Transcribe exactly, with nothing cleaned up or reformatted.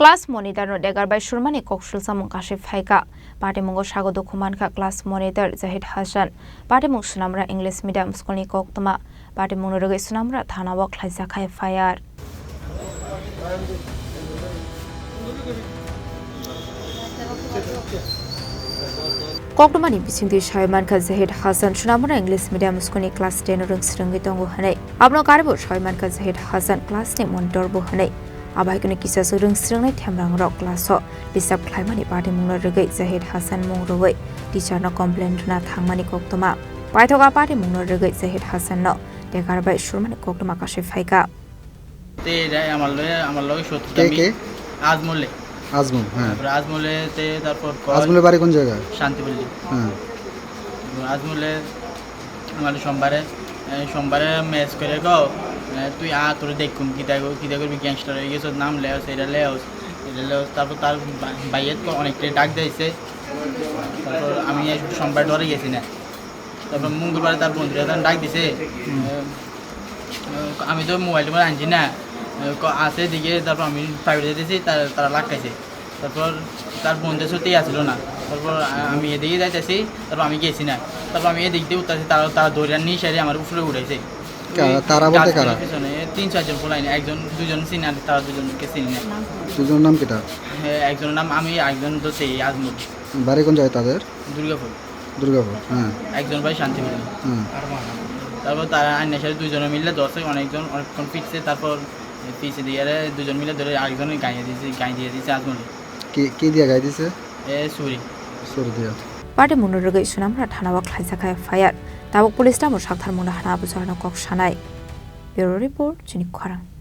Class monitor no degar bai surmani kok sulsamung kasui phaikha. Patimungo sago dukhu mankha class monitor Zahid Hasan. Patimung Sunamra English Medium School ni koktwma. Patimung no rwgwi Sunamra thana o khlaijak F I R. Koktwmani bisingtwi sawi mankha Zahid Hasan Sunamra English Medium School ni class ten o rwng swrwngwi tongo hwnwi. Abono karwi bo sawi mankha Zahid Hasan class ni monitor bo hwnwi. Abo hai kheno kisa swk rwng swrwngnai themrangrok class o disturb khlaimani patimungno rwgwi Zahid Hasan mung rwui teacher no complain rwna thangmani koktwma. Paithak a patimungno rwgwi Zahid Hasan no degar bai surmani koktwma kasui phaikha. তে এটা আমার লগে, আমার লগে শত্রুতা কে, মি-, কে? আজমলে। আজমল, হ্যাঁ। তারপরে আজমলে তে তারপর কয় আজমলের বাড়ি কোন জায়গা? শান্তিপল্লী। হ্যাঁ। আজমলে আমার সোমবারে, এ, সোমবারে মেস করে কও, এ, তুই আ, তোর দেখুন কিতা গো, কিতা করবি, গ্যাংস্টার হয়ে গেছস, নাম লেওস, এটা লেওস, এটা লেওস। তারপর তার বা-, বাইয়ের তো অনেকটাই ডাক দিয়েছে। তারপর আমি এই সোমবার ডরে গেছি না। তারপর মঙ্গলবারে তার বন্ধুরা তখন ডাক দিছে। হুম। এ, এ, আমি তো মোবাইল টোবাইল আনছি না। এ, ক-, আছে এদিকে, তারপর আমি প্রাইভেট যেতেছি, তারা, তারা লাখ খাইছে। তারপর তার বন্ধু ছুটি আসলো না। তারপর আ-, আমি এদিকে যাইতেছি, তারপর আমি গেছি না। তারপর আমি এদিক দিয়ে উঠতেছি, তারা, তারা দৌড়ে নিয়ে এসে আমার উপরে উঠাইছে। কা-, ওই তারা বলতে গাছগুলোর কারা? পিছনে তিন চারজন ফুলাইনি, একজন দুজন চিনি, আর তারা দুজনকে চিনি না। দুজনের নাম কিতা? হ্যাঁ, একজনের নাম আমি, একজন তো সেই আজমল। বাড়ি কোন জায়গায় তাদের? দুর্গাপুর। দুর্গাপুর, হ্যাঁ। একজন ভাই শান্তিপুর। হ্যাঁ। তারপর তারা আইনের সাথে দুজনে মিলে ধরছে, অনেকজন অনেকক্ষণ পিটছে, তারপর পিছে দিয়ে আরে দুজন মিলে ধরে আরেকজন গাঁয়ে দিয়েছে, গাঁয়ে দিয়ে দিয়েছে আজমলে। কি, কি দিয়ে গাঁয়ে দিছে? এ, ছুরি। ছুরি দিয়ে। Patimungno rwgwi Sunamra thana o khlaijak F I R. Tabuk police tamo saktharmungno hana bujorno kok sanai. Bureau report, chini khorang.